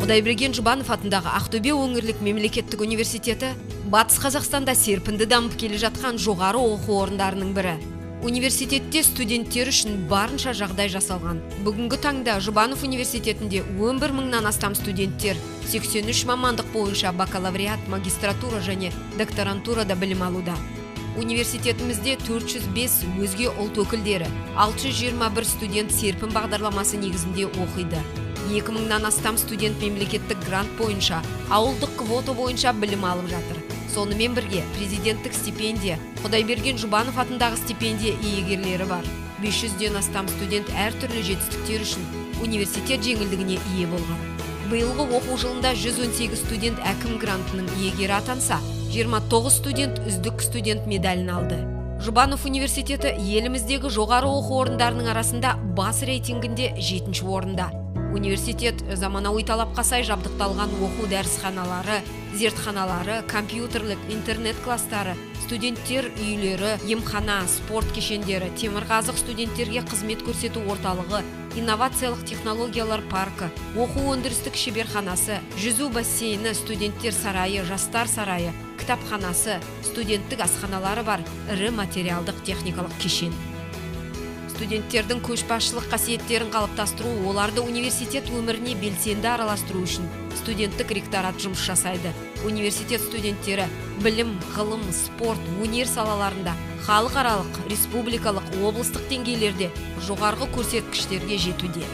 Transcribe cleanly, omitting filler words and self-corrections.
Құдайберген Жұбанов атындағы Ақтөбе өңірлік мемлекеттік университеті Батыс Қазақстанда серпінді дамып келе жатқан жоғары оқу орындарының бірі. Университетте студенттер үшін барынша жағдай жасалған. Бүгінгі таңда Жұбанов университетінде 11 мыңнан астам студенттер 83 мамандық бойынша бакалавриат, магистратура және докторантурада білім алуда. Университетімізде 405 өзге ұлт өкілдері, 621 студент серпін бағдарламасы негізінде оқиды. 2000-нан астам студент мемлекеттік грант бойынша, ауылдық квота бойынша білім алып жатыр. Сонымен бірге президенттік стипендия, Құдайберген Жұбанов атындағы стипендия иегерлері бар. 500-ден астам студент әртүрлі жетістіктер үшін университет жеңілдігіне ие болған. Биылғы оқу жылында 118 студент әкім грантының иегері атанса, 29 студент үздік студент медалін алды. Жұбанов университеті еліміздегі жоғары оқу орындарының арасында бас рейтингінде 7-ші орында. Университет заманауи талапқа сай жабдықталған оқу дәрісханалары, зертханалары, компьютерлік, интернет класстары, студенттер үйлері, емхана, спорт кешендері, темірқазық студенттерге қызмет көрсету орталығы, инновациялық технологиялар паркі, оқу өндірістік шеберханасы, жүзу бассейні, студенттер сарайы, жастар сарайы, кітапханасы, студенттік асханалары бар ірі материалдық техникалық кешен. Студенттердің көшбасшылық қасиеттерін қалыптастыру, оларды университет өміріне белсенді араластыру үшін студенттік ректорат жұмыс жасайды. Университет студенттері білім, ғылым, спорт, өнер салаларында халықаралық, республикалық, облыстық деңгейлерде жоғарғы көрсеткіштерге жетуде.